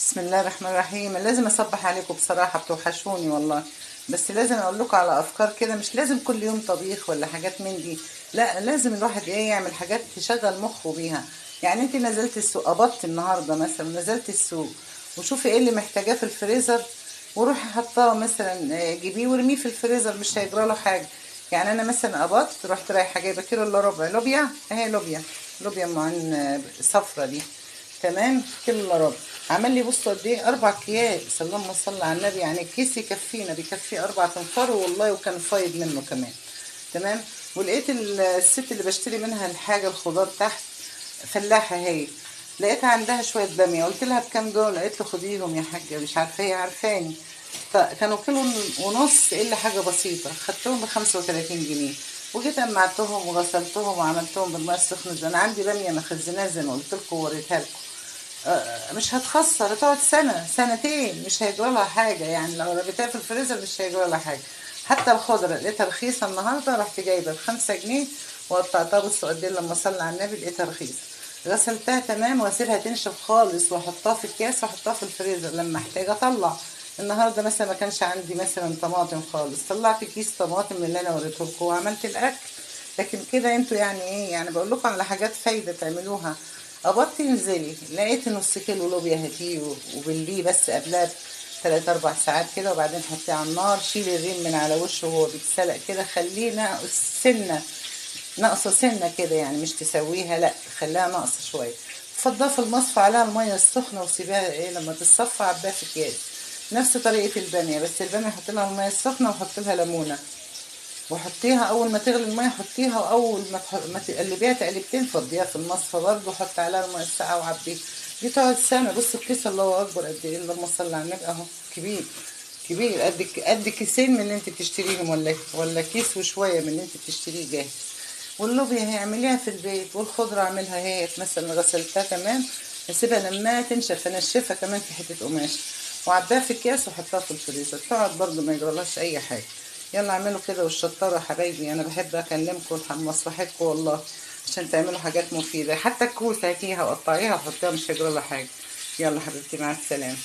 بسم الله الرحمن الرحيم. لازم اصبح عليكم بصراحة، بتوحشوني والله، بس لازم اقول لكم على افكار كده. مش لازم كل يوم طبيخ ولا حاجات من دي، لا لازم الواحد ايه يعمل حاجات تشغل مخه بيها. يعني انت نزلت السوق، قبضت النهارده مثلا، نزلت السوق وشوفي ايه اللي محتاجاه في الفريزر وروحي حطاه مثلا، جيبيه وارميه في الفريزر، مش هيجرى له حاجة. يعني انا مثلا قبضت، رحت رايحة جايبه كيلو الا ربع لوبيا، اهي لوبيا، لوبيا معن صفرة دي، تمام، كيلو الا ربع. عمل لي بصوا قد ايه، 4 اكياس، اللهم صل على النبي. يعني الكيس يكفينا، بيكفي 4 انفار والله، وكان فايض منه كمان، تمام. ولقيت الست اللي بشتري منها الحاجة الخضار تحت، فلاحة هي، لقيتها عندها شوية باميه، قلت لها بكام دول؟ قالت لي خديهم يا حاجة، مش عارفه هي عارفاني. فكانوا 1.5 كيلو الا حاجة بسيطة، خدتهم ب 35 جنيه، وجيت قمعتهم وغسلتهم وعملتهم بالمية السخنة. انا عندي باميه مخزناها زي ما قلت لكم ووريتها لكم، مش هتخسر، هتقعد سنة سنتين مش هيجرى لها حاجة. يعني لو رميتها في الفريزر مش هيجرى لها حاجة. حتى الخضرة لقيتها رخيصة النهارده، رحت جايبه ب 5 جنيه وقطعتها. بصوا قد ايه، لما صلى على النبي لقيتها رخيصة، غسلتها تمام واسيبها تنشف خالص واحطها في اكياس واحطها في الفريزر لما احتاج اطلع. النهارده مثلا ما كانش عندي مثلا طماطم خالص، طلعت كيس طماطم من اللي انا وريته لكم وعملت الاكل. لكن كده انتوا يعني ايه، يعني بقول لكم على حاجات فايده تعملوها. قبضتي انزلي، لقيت نص كيلو لوبيا هاتيه وبليه بس قبلها 3-4 ساعات كده، وبعدين حطيه على النار، شيلي الريم من على وشه وهو بيتسلق كده، خليه ناقص سنة، ناقصه سنة كده، يعني مش تسويها، لا خليها ناقصه شوية. فضها في المصفى عليها المية السخنة وسيبيها ايه لما تتصفى، عبيها في اكياس. نفس طريقه الباميه، بس الباميه حط لها المية السخنة وحط لها ليمونه، وحطيها اول ما تغلي المية حطيها، واول ما تقلبيها تقلبتين فضيها في المصفى برده، وحط عليها المية الساقعه وعبيها. دي تقعد سنة. بصوا الكيس الله اكبر قد ايه، اللهم صل على النبي، اهو كبير كبير، قد كيسين من اللي انت بتشتريهم، ولا كيس وشوية من اللي انت بتشتريه جاهز. واللوبيا هي اعمليها في البيت، والخضره اعملها هي مثلا غسلتها تمام، اسيبها لما تنشف، انشفها كمان في حتة قماش وعبيها في اكياس وحطها في الفريزر، تقعد برده ما يجرالهاش اي حاجة. يلا اعملوا كده والشطاره يا حبايبي، انا بحب اكلمكم مصلحتكم والله، عشان تعملوا حاجات مفيدة. حتى الكوسه هاتيها وقطعيها وحطيها، مش هيجرالها حاجة. يلا حبيبتي، مع السلامة.